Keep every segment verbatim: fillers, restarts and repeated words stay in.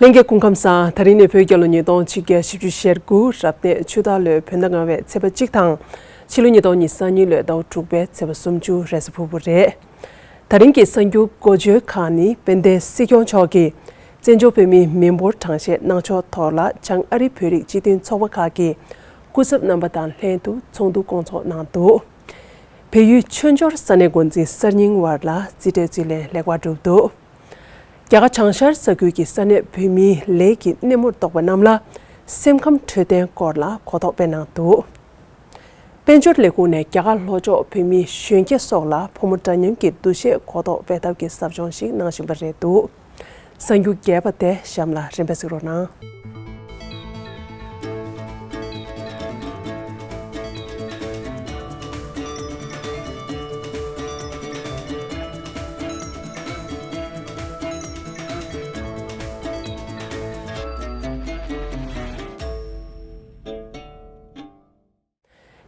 ལྷན་རྒྱས་སྐུ་ཁམས་བཟང་། དེ་རིང་ནི་བོད་རྒྱལ་ལོ་ཉིས་སྟོང་ཆིག་བརྒྱ་བཞི་བཅུ་ཞེ་དགུ་རབ་གནས་ཆུ་སྟག་ལོའི་བོད་ཟླ་ལྔ་པའི་ཚེས་པ་གཅིག་དང་། ཕྱི་ལོ་ཉིས་སྟོང་ཉི་ཤུ་རྩ་གཉིས་ལོའི་ཟླ་བ་དྲུག་པའི་ཚེས་པ་སུམ་ཅུ་རེས་གཟའ་ཕུར་བུ་རེད། དེ་རིང་གི་གསར་འགྱུར་འགོ་བརྗོད་ཁག་ནི། དཔལ་ལྡན་སྲིད་སྐྱོང་མཆོག་གིས་བཙན་བྱོལ་བོད་མིའི་མི་འབོར་གྲངས་བཤེར་གནང་ཕྱོགས་ཐོག་ལ་བྱང་ཨ་རིའི་བོད་རིགས་སྤྱི་མཐུན་ཚོགས་པ་ཁག་གི་སྐུ་ཚབ་རྣམ་པ་དང་ལྷན་དུ་ཚོགས་འདུ་སྐོང་ཚོགས་གནང་འདུག། བལ་ཡུལ་ཆོས་འབྱོར་ས་གནས་འགོ་འཛིན་གསར་རྙིང་བར་ལ་རྩིས་སྤྲོད་རྩིས་ལེན་ལེགས་པར་གྲུབ་འདུག། རྒྱ་གར་བྱང་ཤར་ས་ཁུལ་གྱི་ས་གནས་བོད་མིའི་ལས་ཀྱི་སྣེ་མོར་གཏོགས་པ་རྣམས་ལ་སེམས་ཁམས་འཕྲོད་བསྟེན་སྐོར་ལ་གོ་རྟོགས་སྤེལ་གནང་འདུག། དཔལ་འབྱོར་ལས་ཁུངས་ནས་རྒྱ་གར་ལྷོ་ཕྱོགས་བོད་མིའི་གཞོན་སྐྱེས་སོགས་ལ་ཕོ་མོ་འདྲ་མཉམ་གྱི་འདུ་ཤེས་གོ་རྟོགས་སྤེལ་ཐབས་ཀྱི་ཟབ་སྦྱོང་ཞིག་གནང་བཞིན་པ་རེད་འདུག། གསར་འགྱུར་རྒྱས་པ་དེ་གཤམ་ལ་རིམ་པས་གཟིགས་རོགས་གནང་།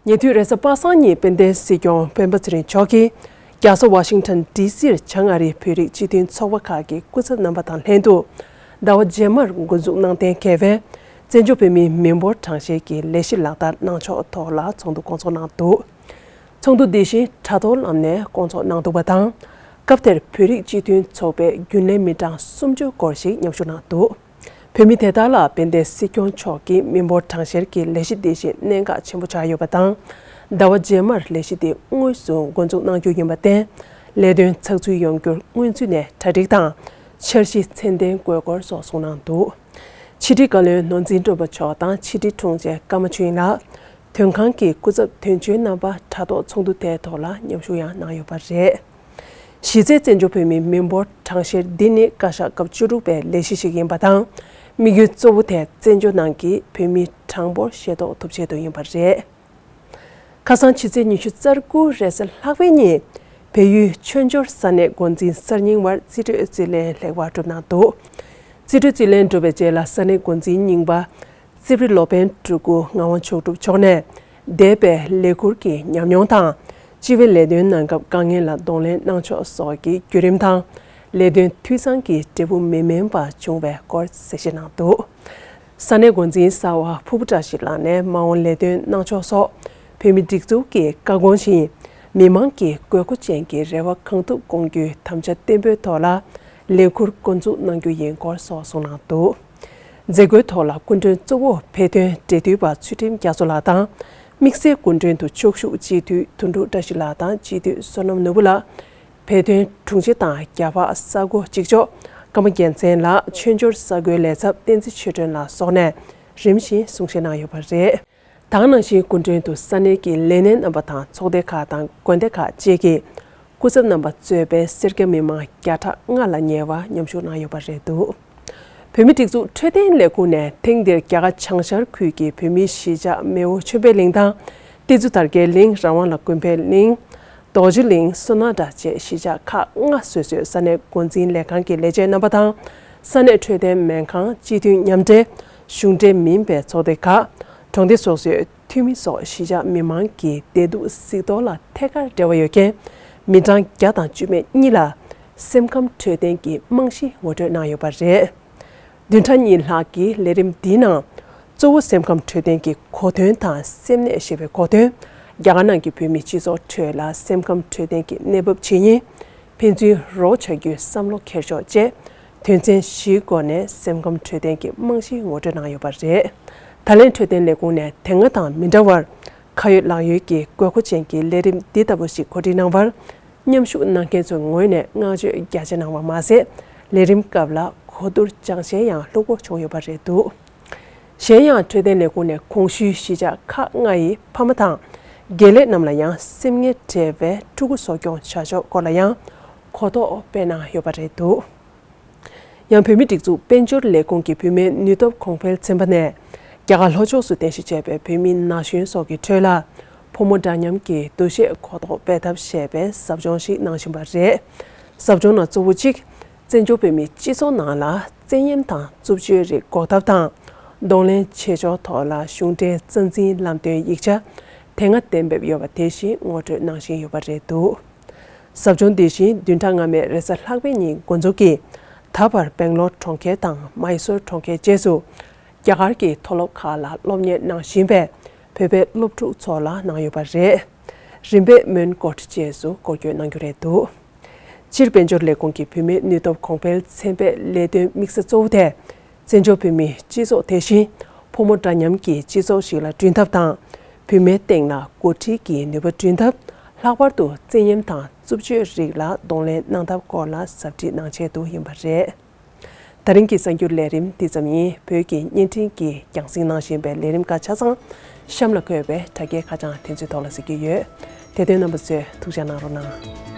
ཉེ་དུས་རེས་གཟའ་པ་སངས་ཉིན་དཔལ་ལྡན་སྲིད་སྐྱོང་སྤེན་པ་ཚེ་རིང་མཆོག་གིས་རྒྱལ་ས་ཝ་ཤིང་ཊོན་ཌི་སིར་བྱང་ཨ་རིའི་བོད་རིགས་སྤྱི་མཐུན་ཚོགས་པ་ཁག་གི་སྐུ་ཚབ་རྣམ་པ་དང་ལྷན་དུ་ཟླ་བ་རྗེས་མར་འགོ་འཛུགས་གནང་གཏན་འཁེལ་བའི་བཙན་བྱོལ་བོད་མིའི་མི་འབོར་གྲངས་བཤེར་གྱི་ལས་གཞི་ལག་བསྟར་གནང་ཕྱོགས་ཐོག་ལ་ཚོགས་འདུ་སྐོང་ཚོགས་གནང་འདུག། ཚོགས་འདུ་འདི་བཞིན་དྲ་ཐོག་ལམ་ནས་སྐོང་ཚོགས་གནང་འདུག་པ་དང་། སྐབས་དེར་བོད་རིགས་སྤྱི་མཐུན་ཚོགས་པའི་རྒྱུན་ལས་མི་གྲངས་སུམ་ཅུ་སྐོར་ཞིག་མཉམ་ཞུགས་གནང་འདུག། བོད་མི་དེ་དག་ལ་དཔལ་ལྡན་སྲིད་སྐྱོང་མཆོག་གིས་མི་འབོར་གྲངས་བཤེར་གྱི་ལས་གཞི་འདི་བཞིན་གནད་འགག་ཆེན་པོ་ཆགས་ཡོད་པ་དང་། ཟླ་བ་རྗེས་མར་ལས་གཞི་འདི་དངོས་སུ་འགོ་འཛུགས་གནང་རྒྱུ་ཡིན་པར་བརྟེན། ལས་དོན་ཚགས་ཚུད་ཡོང་རྒྱུར་སྔོན་ཚུད་ནས་གྲ་སྒྲིག་དང་། འཆར་གཞི་ཚད་ལྡན་དགོས་སྐོར་སོགས་གསུངས་གནང་འདུག། ཕྱི་དྲིལ་བཀའ་བློན་ནོར་འཛིན་སྒྲོལ་མ་མཆོག་དང་ཕྱི་དྲིལ་དྲུང་ཆེ་ཀརྨ་ཆོས་དབྱིངས་ལགས། དོན་ཁང་གི་སྐུ་ཚབ་དོན་གཅོད་རྣམ་པ་དྲ་ཐོག་ཚོགས་འདུ་དེའི་ཐོག་ལ་མཉམ་ཞུགས་ཡང་གནང་ཡོད་པ་རེད། གཞི་རྩའི་བཙན་བྱོལ་བོད་མིའི་མི་འབོར་གྲངས་བཤེར་འདི་ནི་བཀའ་ཤག་སྐབས་བཅུ་དྲུག་པའི་ལས་གཞི་ཞིག་ཡིན་པ་དང་། དམིགས་ཡུལ་གཙོ་བོ་དེ་བཙན་བྱོལ་ནང་གི་བོད་མིའི་གྲངས་འབོར་ཤེས་རྟོགས་ཐུབ་ཆེད་དུ་ཡིན་པ་རེད། ཁ་སང་ཕྱི་ཚེས་ཉི་ཤུ་རྩ་དགུ་རེས་གཟའ་ལྷག་པའི་ཉིན། བལ་ཡུལ་ཆོས་འབྱོར་ས་གནས་འགོ་འཛིན་གསར་རྙིང་བར་རྩིས་སྤྲོད་རྩིས་ལེན་ལེགས་པར་གྲུབ་གནང་འདུག། རྩིས་སྤྲོད་རྩིས་ལེན་གྲུབ་པའི་རྗེས་ལ་ས་གནས་འགོ་འཛིན་རྙིང་པ། རྩིབ་རི་ལོ་པཎ་སྤྲུལ་སྐུ་ངག་དབང་མཆོག་གྲུབ་མཆོག་ནས། འདས་པའི་ལས་ཁུར་གྱི་ཉམས་མྱོང་དང་། སྤྱི་བའི་ལས་དོན་གནང་སྐབས་དཀའ་ངལ་ལ་གདོང་ལེན་གནང་ཕྱོགས་སོགས་ཀྱི་བརྒྱུད་རིམ་དང་། ལས་དོན་འཐུས་ཚང་གི་འབྲས་བུ་མི་དམན་པ་བྱུང་བའི་སྐོར་གསལ་བཤད་གནང་འདུག། ས་གནས་འགོ་འཛིན་གསར་བ་ཕུར་བུ་བཀྲ་ཤིས་ལགས་ནས་མ་འོངས་ལས་དོན་གནང་ཕྱོགས་སོགས། བོད་མི་སྒྲིག་འཛུགས་ཀྱི་བཀའ་དགོངས་བཞིན། མི་མང་གི་དགོས་མཁོ་ཅན་གྱི་རེ་བ་གང་ཐུབ་སྐོང་རྒྱུའི་དམ་བཅའ་བརྟན་པོའི་ཐོག་ལ། ལས་ཁུར་འགོ་འཛུགས་གནང་རྒྱུ་ཡིན་སྐོར་སོགས་གསུངས་གནང་འདུག། མཛད་སྒོའི་ཐོག་ལ་སྐུ་མགྲོན་གཙོ་བོ་བོད་དོན་འབྲེལ་མཐུད་པ་ཚུལ་ཁྲིམས་རྒྱ་མཚོ་ལགས་དང་། དམིགས་བསལ་སྐུ་མགྲོན་དུ་ཕྱོགས་བཞུགས་སྤྱི་འཐུས་དོན་གྲུབ་བཀྲ་ཤིས་ལགས་དང་སྤྱི་འཐུས་བསོད་ནམས་ནོར་བུ་ལགས། བོད་དོན་དྲུང་ཆེ་དང་རྒྱ་བག་ས་གོ་གཅིག་ལྕོགས་ཀརྨ་རྒྱལ་མཚན་ལགས། ཆོས་འབྱོར་ས་གོའི་ལས་ཚབ་བསྟན་འཛིན་ཆོས་སྒྲོན་ལགས་སོགས་ནས་རིམ་བཞིན་གསུང་བཤད་གནང་ཡོད་པ་རེད། ད་ག་ནང་བཞིན་སྐུ་མགྲོན་དུ་ས་གནས་ཀྱི་ལས་སྣེ་རྣམ་པ་དང་ཚོགས་སྡེ་ཁག་དང་དགོན་སྡེ་ཁག་བཅས་ཀྱི་སྐུ་ཚབ་རྣམ་པ་གཙོས་པའི་སེར་སྐྱ་མི་མང་བརྒྱ་ཕྲག་ལྔ་ལ་ཉེ་བ་མཉམ་ཞུགས་གནང་ཡོད་པ་རེད་འདུག། བོད་མིའི་སྒྲིག་འཛུགས་འཕྲོད་བསྟེན་ལས་ཁུངས་ནས་ཐེངས་འདིར་རྒྱ་གར་བྱང་ཤར་ཁུལ་གྱི་བོད་མིའི་གཞིས་ཆགས་མེའོ་ཆོས་འཕེལ་གླིང་དང་། ཏི་ཛུ་དར་རྒྱས་གླིང་། ར་ཝང་ལ་ཀུན་ཕན་གླིང་། རྡོ་རྗེ་གླིང་། སོ་ན་ད་བཅས་གཞིས་ཆགས་ཁག་ལྔ་སོ་སོའི་ས་གནས་འགོ་འཛིན་ལས་ཁང་གི་ལས་བྱེད་རྣམ་པ་དང་། ས་གནས་འཕྲོད་བསྟེན་སྨན་ཁང་། སྤྱི་མཐུན་མཉམ་འབྲེལ། གཞུང་འབྲེལ་མིན་པའི་ཚོགས་སྡེ་ཁག། གྲོང་སྡེ་སོ་སོའི་འཐུས་མི་སོགས་གཞིས་ཆགས་མི་མང་གི་བདེ་སྡུག་གཟིགས་རྟོག་ལ་ཐད་ཀར་འབྲེལ་བ་ཡོད་མཁན་མི་གྲངས་བརྒྱ་དང་བཅུ་མེད་གཉིས་ལ་སེམས་ཁམས་འཕྲོད་བསྟེན་གྱི་རྨང་གཞི་ངོ་སྤྲོད་གནང་ཡོད་པ་རེད། བདུན་ཕྲག་གཉིས་ལྷག་གི་ལས་རིམ་འདིའི་ནང་། གཙོ་བོ་སེམས་ཁམས་འཕྲོད་བསྟེན་གྱི་གོ་དོན་དང་སེམས་ནད་ཞེས་པའི་གོ་དོན། རྒྱ་གར་ནང་གི་བོད་མིའི་སྤྱི་ཚོགས་ཁྲོད་ལ་སེམས་ཁམས་འཕྲོད་བསྟེན་གྱི་གནས་བབ་ཇི་སྙེད། ཕན་ཚུན་རོགས་བྱ་རྒྱུའི་བསམ་བློ་འཁྱེར་ཕྱོགས་བཅས། དོན་ཚན་བཞིའི་སྒོ་ནས་སེམས་ཁམས་འཕྲོད་བསྟེན་གྱི་རྨང་གཞི་ངོ་སྤྲོད་གནང་ཡོད་པ་རེད། ད་ལན་འཕྲོད་བསྟེན་ལས་ཁུངས་ནས་དེ་སྔ་དང་མི་འདྲ་བར། ཁ་ཡོད་ལག་ཡོད་ཀྱི་དགོས་མཁོ་ཅན་གྱི་ལས་རིམ་འདི་ལྟ་བུ་ཞིག་གོ་སྒྲིག་གནང་བར། མཉམ་ཞུགས་གནང་མཁན་ཚོའི་ངོས་ནས་བསྔགས་བརྗོད་རྒྱ་ཆེ་གནང་བ་མ་ཟད། ལས་རིམ་སྐབས་ལ་གོ་བསྡུར་སྦྱང་བཤད་ཡང་ལྷུག་པོ་བྱུང་ཡོད་པ་རེད་འདུག། གཞན་ཡང་འཕྲོད་བསྟེན་ལས་ཁུངས་ནས་གོང་ཞུས་གཞིས་ཆགས་ཁག་ལྔ་ཡི་ཕ་མ་དང་། དགེ་ལས་རྣམས་ལ་ཡང་སེམས་ངལ་འཕྲད་པའི་ཕྲུ་གུ་གསོ་སྐྱོང་བྱ་ཕྱོགས་སྐོར་ལ་ཡང་གོ་རྟོགས་སྤེལ་གནང་ཡོད་པ་རེད་འདུག། ཡང་བོད་མིའི་སྒྲིག་འཛུགས་དཔལ་འབྱོར་ལས་ཁུངས་ཀྱི་བུད་མེད་ནུས་སྟོབས་གོང་འཕེལ་ཚན་པ་ནས། རྒྱ་གར་ལྷོ་ཕྱོགས་སུ་རྟེན་གཞི་བྱས་པའི་བོད་མི་ན་གཞོན་སོགས་ཀྱི་ཁྲོད་ལ། ཕོ་མོ་འདྲ་མཉམ་གྱི་འདུ་ཤེས་གོ་རྟོགས་སྤེལ་ཐབས་ཞེས་པའི་ཟབ་སྦྱོང་ཞིག་གནང་བཞིན་པ་རེད། ཟབ་སྦྱོང་ནང་གཙོ་བོ་གཅིག། བཙན་བྱོལ་བོད་མིའི་སྤྱི་ཚོགས་ནང་ལ་བཙན་གཡེམ་དང་རྩུབ་སྤྱོད་རིགས་འགོག་ཐབས་དང་། གདོང་ལེན་བྱེད་ཕྱོགས་ཐོག་ལ་གཞུང་འབྲེལ་རྩ་འཛིན་ལམ་སྟོན་ཡིག་ཆ་དེ་སྔ་གཏན་འབེབས་ཡོད་པ་དེ་བཞིན་ངོ་སྤྲོད་གནང་བཞིན་ཡོད་པ་རེད་འདུག། ཟབ་སྦྱོང་འདི་བཞིན་བདུན་ཕྲག་སྔ་མའི་རེས་གཟའ་ལྷག་པའི་ཉིན་འགོ་འཛུགས་ཀྱིས། ད་བར་སྦེང་ལོར་གྲོང་ཁྱེར་དང་མཱི་སོར་གྲོང་ཁྱེར་བཅས་སུ་རྒྱ་གར་གྱི་མཐོ་སློབ་ཁག་ལ་སློབ་གཉེར་གནང་བཞིན་པའི་བོད་པའི་སློབ་ཕྲུག་ཚོ་ལ་གནང་ཡོད་པ་རེད། རིམ་པས་མོན་གྷོ་བཅས་སུ་སྐོར་སྐྱོད་གནང་རྒྱུ་རེད་འདུག་སྤྱིར་དཔལ་འབྱོར་ལས་ཁུངས་ཀྱི་བུད་མེད་ནུས་སྟོབས་གོང་འཕེལ་ཚན་པའི་ལས་དོན་དམིགས་ས་གཙོ་བོ་དེ། བཙན་བྱོལ་བོད་མིའི་སྤྱི་ཚོགས་དེ་བཞིན་ཕོ་མོ་འདྲ་མཉམ་གྱི་སྤྱི་ཚོགས་ཤིག་ལ་བསྐྲུན་ཐབས་དང་། བུད་མེད་སྟེང་ལ་འགོ་ཁྲིད་ཀྱི་ནུས་པ་བསྐྲུན་ཐབས། ལྷག་པར་དུ་རྩིས་ཉམས་དང་རྩུབ་སྤྱོད་རིགས་ལ་གདོང་ལེན་གནང་ཐབས་སྐོར་ལ་ཟབ་ཁྲིད་གནང་ཆེད་དུ་ཡིན་པ་རེད། ད་རིང་གི་གསར་འགྱུར་ལས་རིམ་འདི་ཙམ་ཡིན། བོད་ཀྱི་བརྙན་འཕྲིན་གྱིས་རྒྱང་སྲིང་གནང་བཞིན་པའི་ལས་རིམ་ཁག་ཆ་ཚང་གཤམ་ལ་འཁོད་པའི་དྲ་རྒྱའི་ཁ་བྱང་དེ་ཚོའི་ཐོག་ལ་གཟིགས་ཀྱི་ཡོད། དེ་དོན་རྣམ་པ་ཚོས་ཐུགས་ཞིབ་གནང་རོགས་གནང་།